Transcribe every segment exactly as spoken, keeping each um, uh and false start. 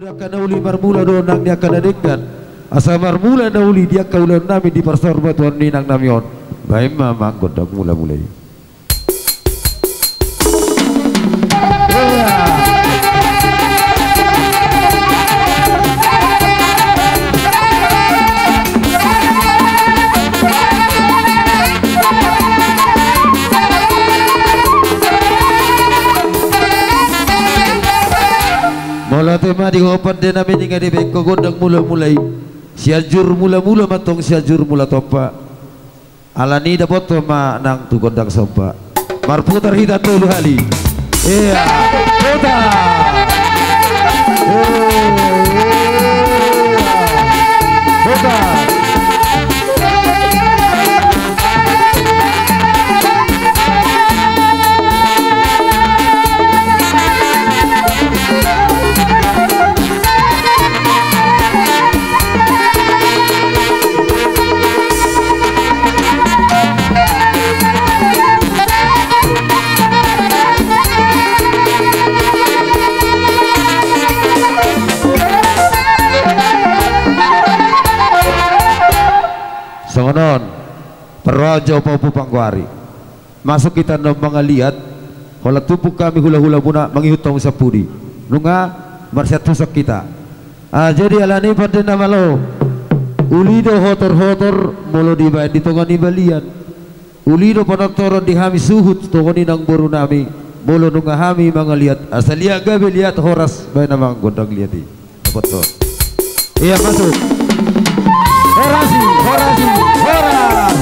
Angka na uli marmula do nang di angka na denggan. Asa marmula na uli di angka ulaon nami di parsaur batuan ni inang nami on. Baen ma amang gondang mula-mula i. Mauliate ma di ho pande nami, nunga dibaen ho gondang mula-mula i. Sianjur mula-mula ma antong Sianjur Mula Tompa. Alani i dapothon ma nang tu gondang somba. Marputar hita tolu hali. Ia, putar. Ia, putar. Songon on, parrohaon jo pahompu panggoari. Masuk hita annon mangaliat, holan tumpuk hami hula-hula muna mangihut hamu sampudi. Nunga marsiantusan hita. Ah, jadi alani i pande na malo. Uli do hotor-hotor molo dibaen di tonga ni balian. Uli do panortoron di hami suhut songon i nang boru nami. Molo nunga hami mangaliat, asa liat gabe liat horas, baen amang gondang liat i. Ia, masuk. Horas i, horas i, horas.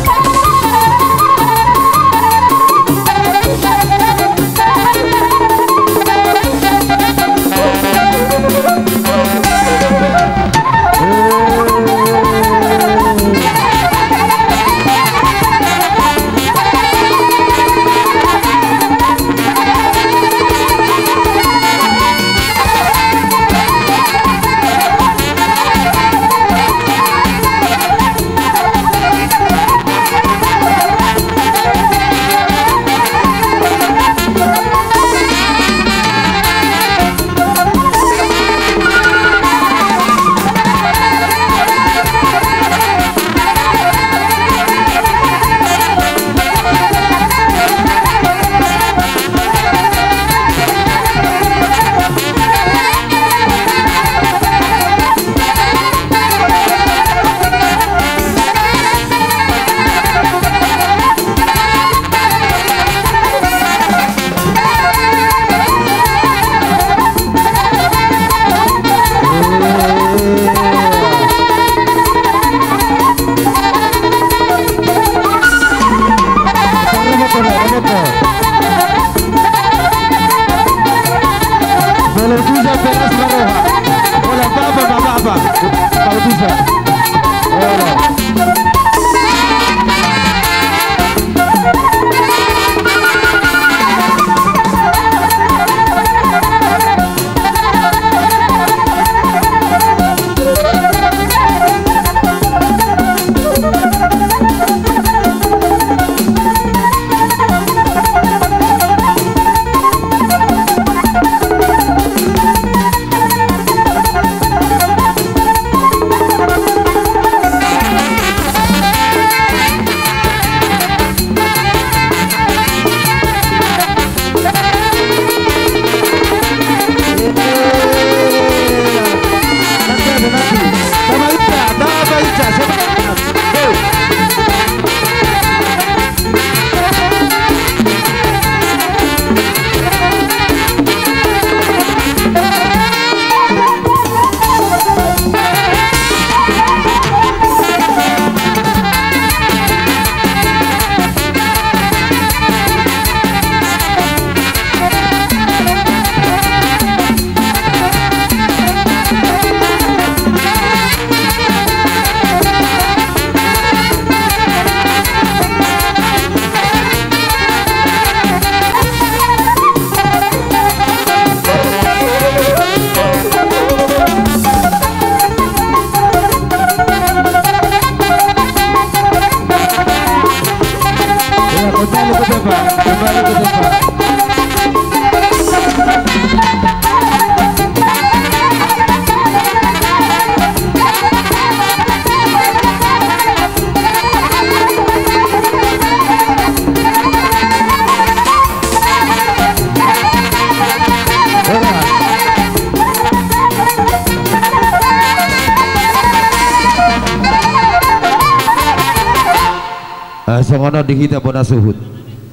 Songon on di hita bona suhut.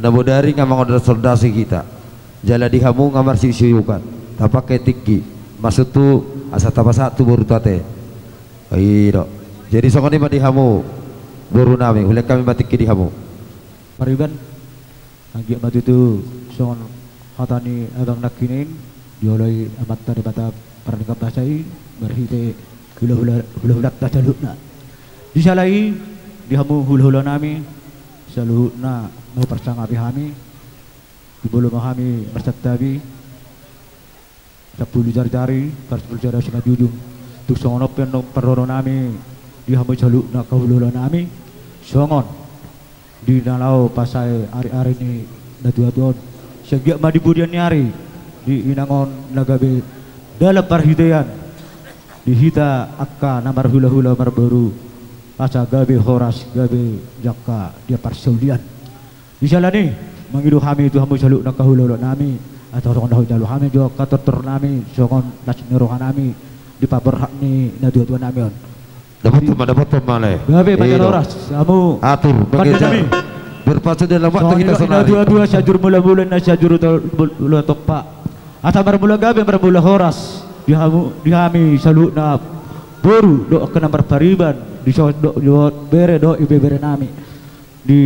Na bodari nga mangodas-odasi hita. Jala di hamu nga marsiusuyukan. Tapangke tingki. Maksudhu asa tapasahat tu boru ta ate. I do. Jadi songon i ma di hamu boru nami. Hulehon hami ma tingki di hamu. Pariban. Anggiat ma tutu songon hata ni abang nangkining, dioloi Amanta Debata pardenggan basa i marhite hulahula, hulahulanta saluhutna. Di sala i, di hamu hulahula nami saluhutna na huparsangapi hami, di molo ma hami marsantabi, sampulu jarijari, parsapulu jari simanjujung. Tung songon on pe annon parroronami di hamu saluhutna angka hulahula nami, songon di na laho pasae ariari ni natuatua on. Sai anggiat ma di pudian ni ari, di inang on na gabe dalan parhitean di hita angka na marhulahula marboru, asa gabe horas gabe jangka di parsaulian. Di sala ni i, mangido hami tu hamu saluhutna angka hulahula nami, asa songon na hujalo hami jo angka tortor nami, songon las ni roha nami, di paborhat ni natuatua nami on. Dapothon ma, dapothon ma, ale. Gabe manjalo horas hamu. Atur, pande nami. Berpacu dalam waktu kita sonari. Songon i natuatua, sai jur mulamula, na sai jur to-, mul-, mula tompa. Asa marmula gabe, marmula horas. Di hamu, di hami saluhutna boru, dohot angka na marpariban, di so-, dohot, dohot bere, dohot ibebere nami. Di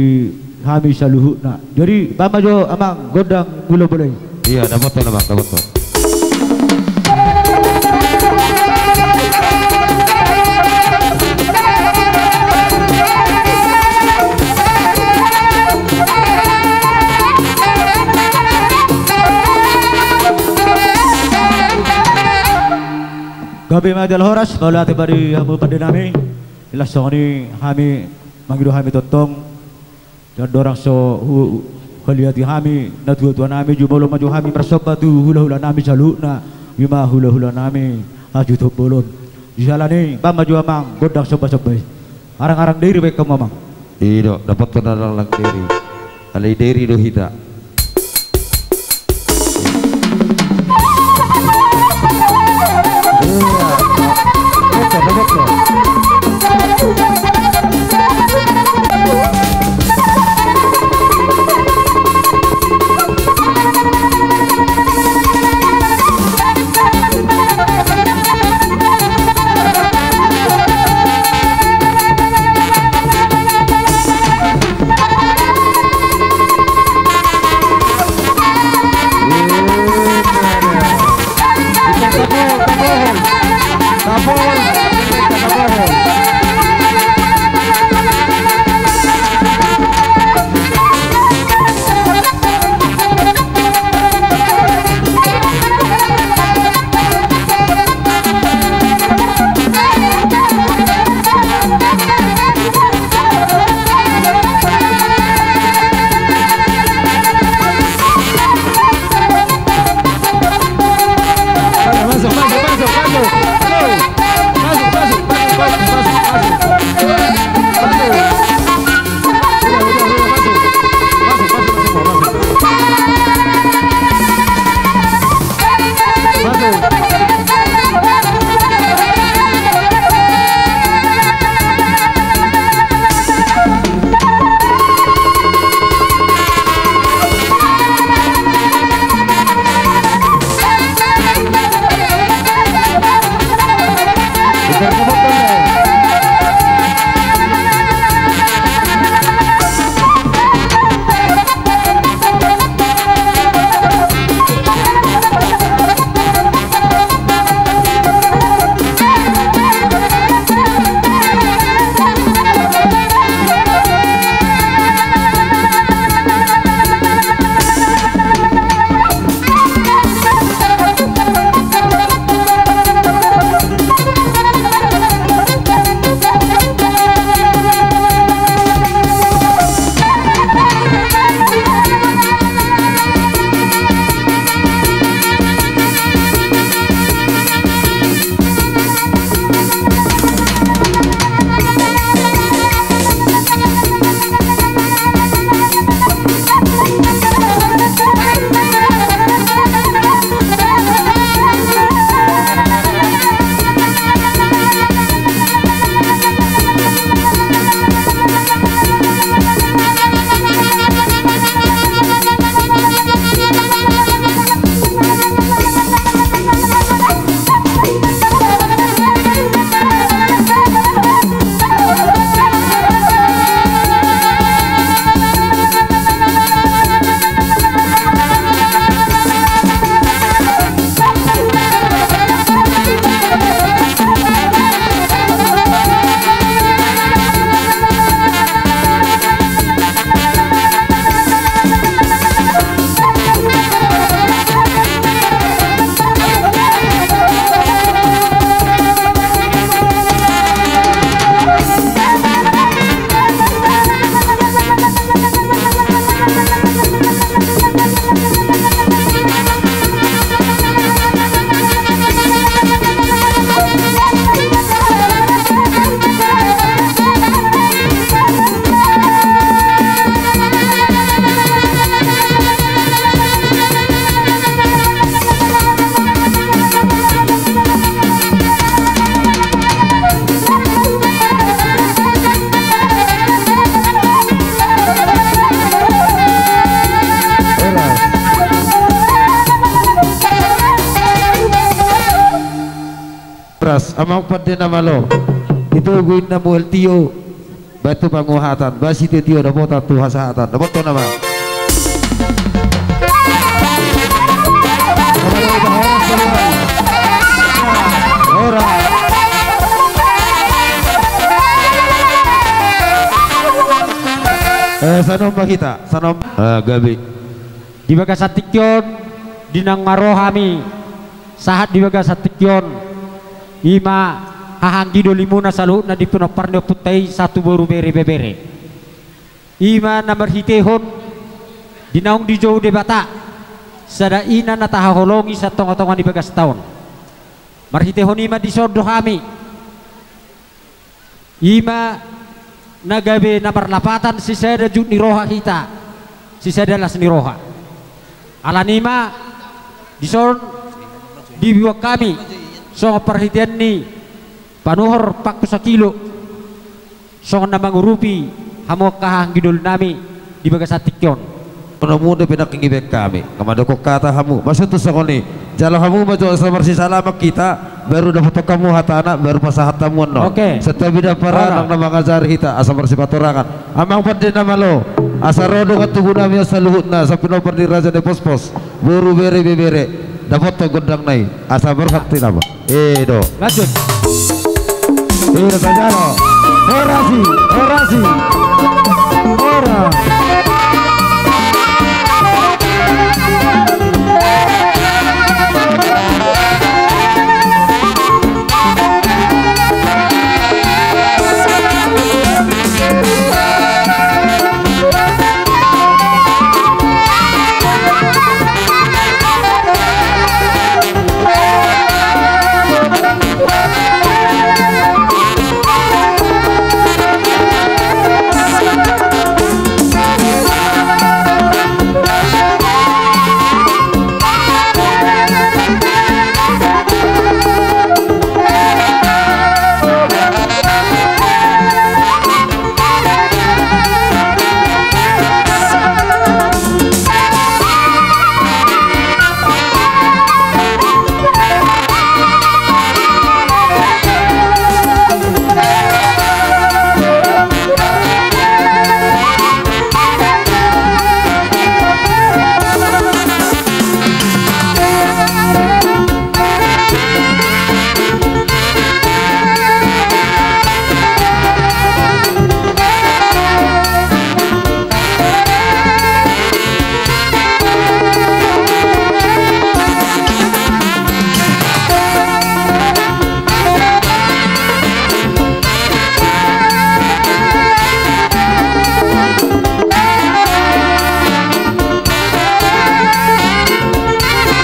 hami saluhutna. Jadi, bahen ma jo amang gondang mula-mula i. Iya, dapothon amang, dapothon. Gabe ma jala horas, mauliate ma di hamu pande nami. Las songon i hami mangido hami tongtong. Andorang so hu-, huliati hami natuatua nami, jumolo ma jo hami marsomba tu hulahula nami saluhutna, i ma hulahula nami Hasuhuton Bolon. Di sala ni i, bahen ma jo amang gondang sombasomba i. Arangarang Dairi bahen hamu amang. I do, dapothon arangarang Dairi. Alai Dairi do hita. Amang pande na malo. Itogu inna mual tio. Baen tu panguhatan, ba sitio-tio dapotan tu hasahatan. Dapotan nama. Ora. Eh, sanomba hita, sanomba. Eh, gabe. Di bagasan tingki on, di naung ro hami, sahat di bagasan tingki on, i ma haha anggi dolimuna saluhutna di pinompar ni ompunta i sahat tu boru, bere, ibebere. I ma na marhitehon di naung dijou Debata sada ina na tahaholongi sian tonga-tonga ni bagasta on. Marhitehon i ma dison do hami. I ma na gabe na marlapatan sisada jut ni roha hita, sisada las ni roha. Alani i ma dison dibuat hami songon parhitean ni panuhor pangku sakilo, songon na mangurupi hamu angka haha anggi doli nami di bagasan tingki on. Namu dope nangkin dibaen hami, nga mandok hata hamu, maksud tu songon i, jalo hamu ma jo asa marsisalaman hita, baru dapothon hamu hatana, baru pasahat hamu annon. Oke. Santabi dampara nang na mangajari hita, asa marsipatorangan. Amang pande na malo, asa ro dongan tubu nami on saluhutna, asa pinompar ni raja ni pospos, boru, bere, ibebere, dapothon gondang na i, asa berhak tinaba. Eh, do. Lanjut. Eh, do, tajalo. Orasi, orasi. Ora.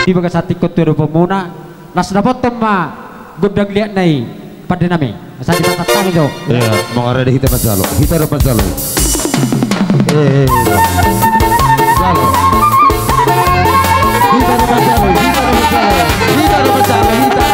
Di bagasan tingki on tu adopanmuna, las dapothon ma gondang liat na i, pande nami. Asa dipasahat hami jo. Ia, mangarade hita manjalo. Hita do manjalo. Eh, eh, eh. Jalo. Hita do manjalo, hita do manjalo. Hita do manjalo, hita.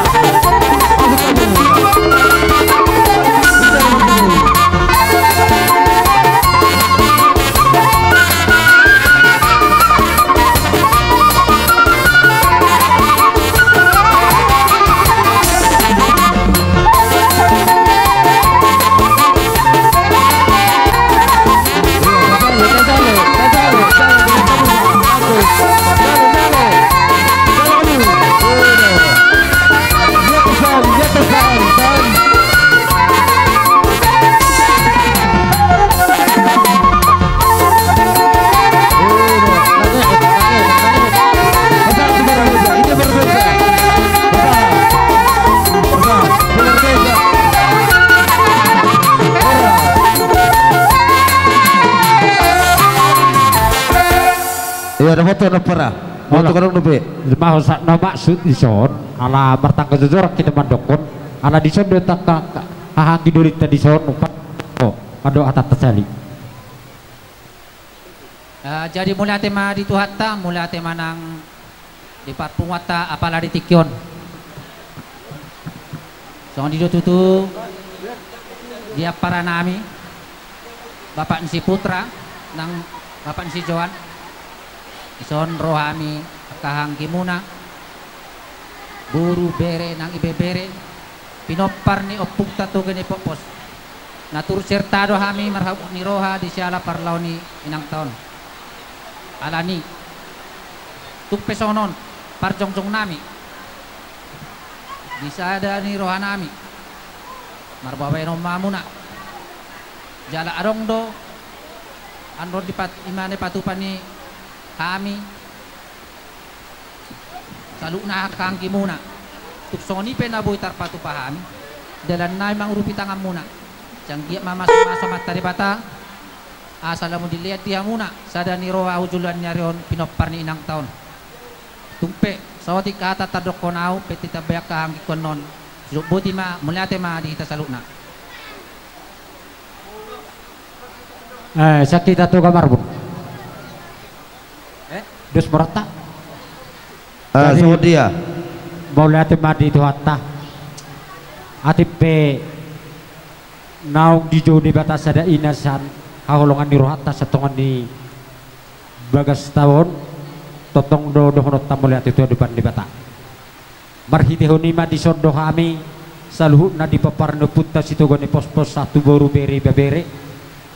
Ia, dapothon, dapothon. Molo. Dapothon, kadang dope. Maksud, na maksud dison, ala martangga jojor hita mandokkon, ala dison do tangga haha anggi dolinta dison, umpat, oh, mandok hatanta sahali. Eh, jadi mauliate ma di Tuhanta, mauliate ma nang di parpunguanta apala di tingki on. Songon i do tutu di ampara nami, bapak ni si Putra, nang bapak ni si Johan. Dison ro hami angka haha anggimuna, boru, bere nang ibebere. pinompar ni ompunta Toga ni Pospos. Natur serta do hami marhabot ni roha di siala parlao ni inangta on. Alani, tung pe songon on parjongjong nami di sada ni roha nami, marbabaen on ma hamuna. Jala adong do andor di pat-, ima na dipatupa ni hami saluhutna angka anggimuna. Tung songon i pe na boi tarpatupa hami, dalan nami mangurupi tanganmuna. Sai anggiat ma mamasu-masu Amanta Debata, asa lam dilean di hamuna sada ni roha tu joloan ni ari on pinompar ni inangta on. Tung pe saotik hata tardokhon ahu, pe ditambai angka anggingku annon. Sidok boti ma, mauliate ma di hita saluhutna. Eh, sai hita Toga Marbun. Eh? Dos ma rohanta. Ah, jadi, songon dia. Mauliate ma di Tuhanta. Atik pe naung dijou Debata sada ina sian haholongan ni rohanta sian tonga ni bagasta on, tongtong do dohononta mauliate tu adopan Debata. Marhitehon i ma dison do hami saluhutna di pomparan ni ompunta Sitoga ni Pospos, sahat tu boru, bere, ibebere,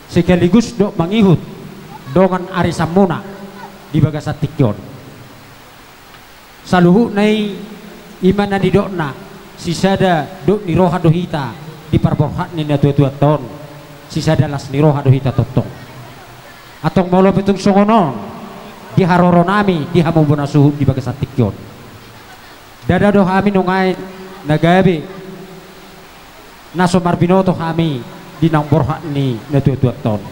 sekaligus do mangihut dongan arisanmuna di bagasan tingki on. Saluhutna i, ima na nidokna, sisada dok ni roha do hita di parborhat ni natua-tuanta on, sisada las ni roha do hita tongtong. Antong molo pe tung songon on di haroro nami di hamu bona suhut di bagasan tingki on, ndada do hami nuaeng na gabe na so marbinoto hami di naung borhat ni natua-tuanta on.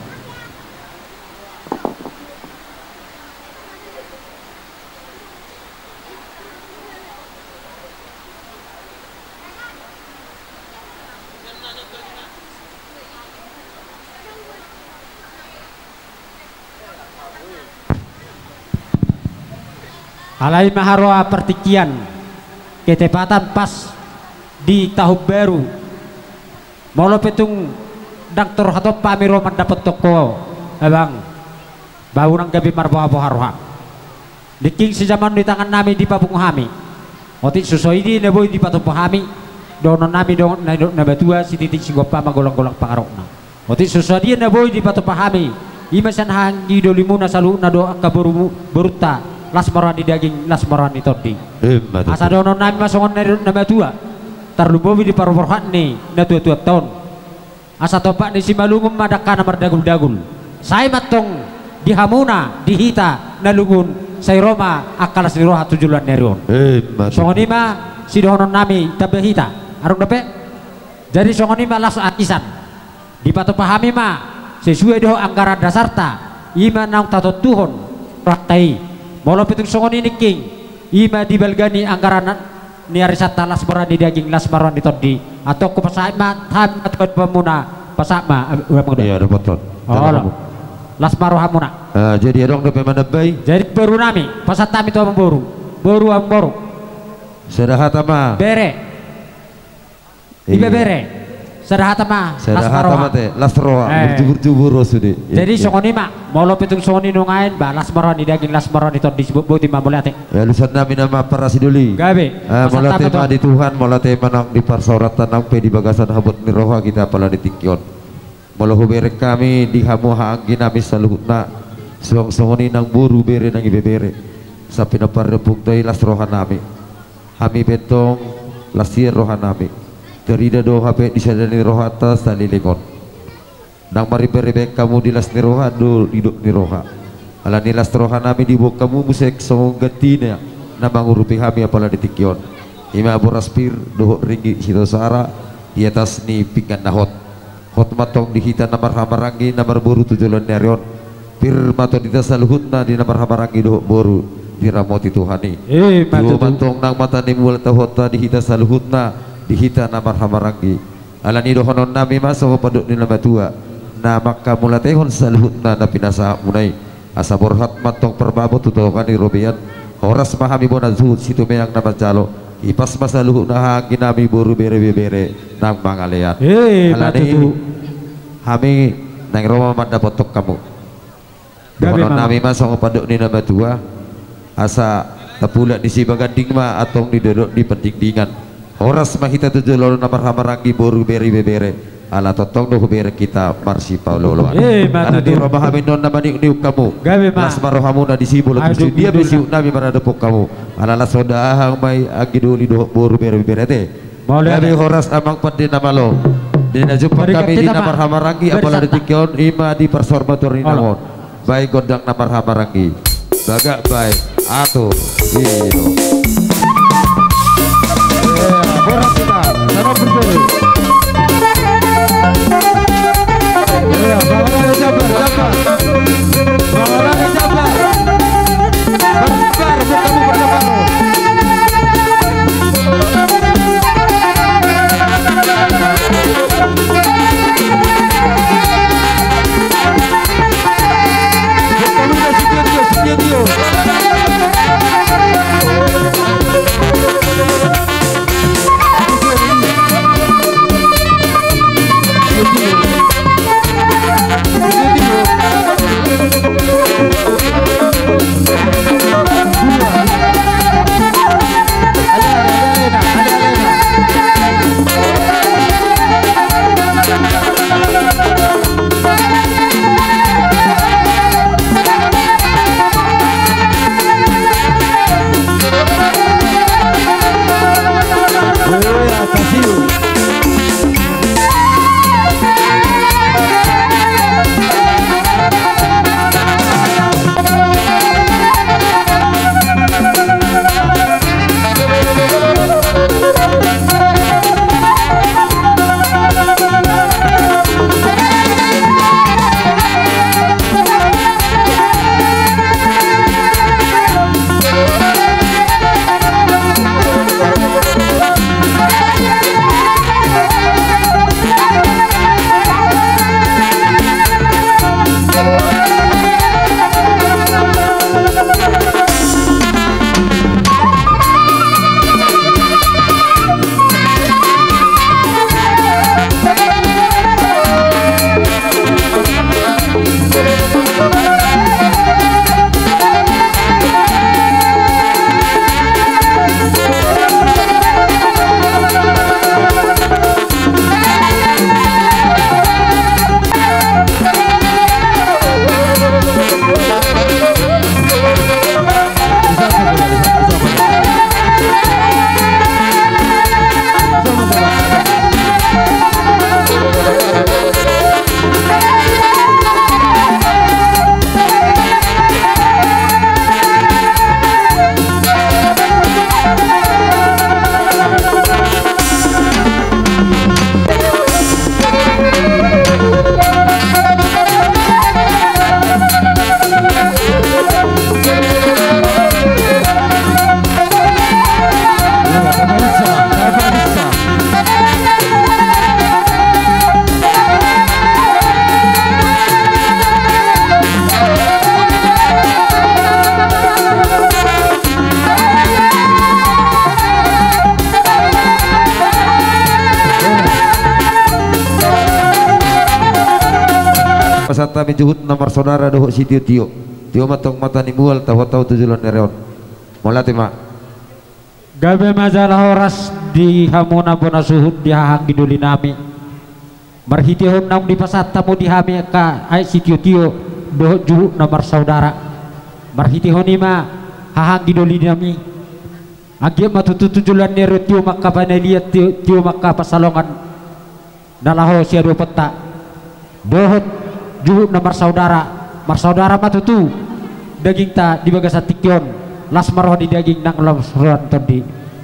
Alai ma haroa partingkian, ketepatan pas di tahun baru. Molo pe tung ndang torhat hami ro mandapothon ho, abang, ba unang gabe marboha-boha roham. Ningking sijaman ni tangan nami dipapungu hami. Otik so sude na boi dipatupa hami, dohonon nami dongan na nidok na matua, sititi sigompa ma golang-golang pangarahutna. Otik so sude na boi dipatupa hami, ima sian haha anggi dolimuna saluhutna dohot angka borumu, borunta, las ma roha ni daging, las ma roha ni tondi. Ima tutu. Asa dohonon nami ma songon na nidok na matua, tarlumobi di parborhat ni natua-tuanta on. Asa tompak ni Simalungun ma dangkana mardagul-dagul. Sai ma antong di hamuna, di hita na lungun, sai ro ma angka las ni roha tu joloan ni ari on. Ima tutu. Songon i ma sidohonon nami tamba hita. Adong dope? Jadi songon i ma las arisan. Dipatupa hami ma sesuai dohot anggaran dasarta, ima naung tatontuhon rohanta i. Molo pe tung songon i ningking, ima di balga ni anggaran ni arisanta, las ma roha ni daging, las ma roha ni tondi. Antong hupasahat ma hami ma tu adopanmuna, pasahat ma, eh, uang muda. Iya, dapothon. Olo. Las ma rohamuna. Ah, jadi adong dope manambai? Jadi boru nami, pasahat hami tu amangboru. Boru, amangboru. Sada hata ma. Bere. Ibebere. Sada hata ma, las ma roha. Sada hata ma te, las roha. Eh. Burju-burju ro sude. Jadi songon i ma, molo pe tung songon i nuaeng, ba las ma roha ni daging, las ma roha ni tondi, boti ma mauliate. Alusan nami nama parasi doli. Gabe. Eh, mauliate ma di Tuhan, mauliate ma nang di parsaoranta nang pe di bagasan habot ni roha hita apala di tingki on. Molo hubereng hami di hamu haha anggi nami saluhutna, suang songon i nang boru, bere nang ibebere, sampe na parrempung do i las roha nami. Hami pe antong las hian roha nami. Tarida do hape di sada ni rohanta saleleng on. Ndang marimba-rimba hamu di las ni roha dohot di dok ni roha. Alani las roha nami diboan hamu muse songon gantina na mangurupi hami apala di tingki on. Ima boras pir dohot ringgit sitio sara di atas ni pinggan na hot. Hot ma antong di hita na marhahamaranggi na marboru tu joloan ni ari on. Pir ma antong di hita saluhutna di na marhahamaranggi dohot boru, diramoti Tuhan i. Ima tutu. Tio ma antong nang mata ni mual tahuonta di hita saluhutna, di hita na marhahamaranggi. Alani dohonon nami ma songon pandok ni na matua, na manghamauliatehon saluhutna na pinasahatmuna i. Asa borhat ma antong parbabo tu tonga ni robean, horas ma hami bona suhut situmeang na manjalo, hipas ma saluhutna haha anggi nami boru, bere, ibebere nang mangalean. Eh, alani i, hami naeng ro ma mandapothon hamu. Gabe ma. Dohonon nami ma songon pandok ni na matua, asa tapulak ni sibaganding ma antong didok-dok di pandingdingan. Horas ma hita tu joloan on na marhahamaranggi, boru, bere, ibebere. Ala tongtong do hubereng hita marsipaolooloan. Eh, ma tutu. Ala di roha hami on na maniukniuk hamu. Gabe ma. Las ma rohamuna disi, molo tung sude be siuk nami maradophon hamu. Ala las ma dahahang ma i anggi doli dohot boru, bere, ibebere, ate. Mauliate. Gabe horas amang pande na malo. Di na jumpang hami di na marhahamaranggi, apala di tingki on, i ma di parsaurmatuaranna on. Baen gondang na marhahamaranggi. Bagak baen atur. Iyo. Iya, boras hita. Salam berjolo. Iya, Bang Olahraga Jabar, Jabar. Bang Olahraga Jabar. Berjabar, berjabar, berjabar. Pasahat hami juhut na marsaudara dohot sitiotio. Tio ma tong mata ni mual, tahu-tahu tu joloan ni ari on. Mauliate ma. Gabe ma jala horas di hamuna bona suhut di haha anggi doli nami. Marhitehon naung dipasahat hamu di hami angka aek sitiotio dohot juhut na marsaudara. Marhitehon i ma haha anggi doli nami. Anggiat ma tutu tu joloan ni ari on tio ma angka panalilian, tio, tio ma angka pansalongan na laho siadopanonta dohot juhut na marsaudara. Marsaudara ma tutu dagingta di bagasan tingki on, las ma roha ni daging nang las roha ni tondi.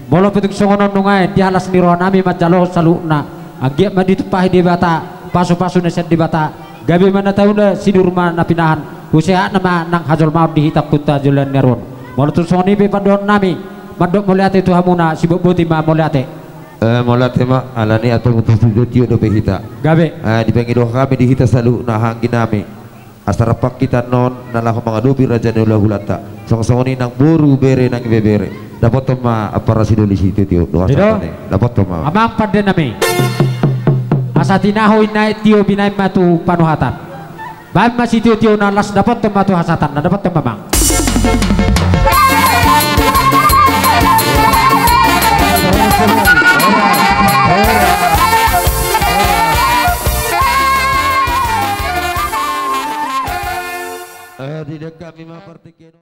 Molo pe tung songon on nuaeng, di las ni roha nami manjalo saluhutna. Anggiat ma ditumpahi Debata pasupasu na sian Debata. Gabe ma na taula, sidur ma na pinahan, husehatna ma nang hajolmaon di hita angka tu joloan ni ari on. Molo tung songon i pe pandohan nami, mandok mauliate tu hamuna, sibotboti ma mauliate. Eh, mauliate ma, alani antong tu sitiotio dope hita. Gabe. Eh, dipangido hami di hita saluhutna haha anggi nami. Asa rap hita annon na laho mangadopi raja ni hulahulanta. Songon songon i nang boru, bere nang ibebere. Dapothon ma ampara sidoli sitiotio. Dohot. Ido. Dapothon ma. Amang pande nami. Asa tinahu inna aek tio binaen ma tu panuhatan. Baen ma sitiotio na las dapothon ma tu hasahatanna, dapothon ma amang. Hami ma partingkian.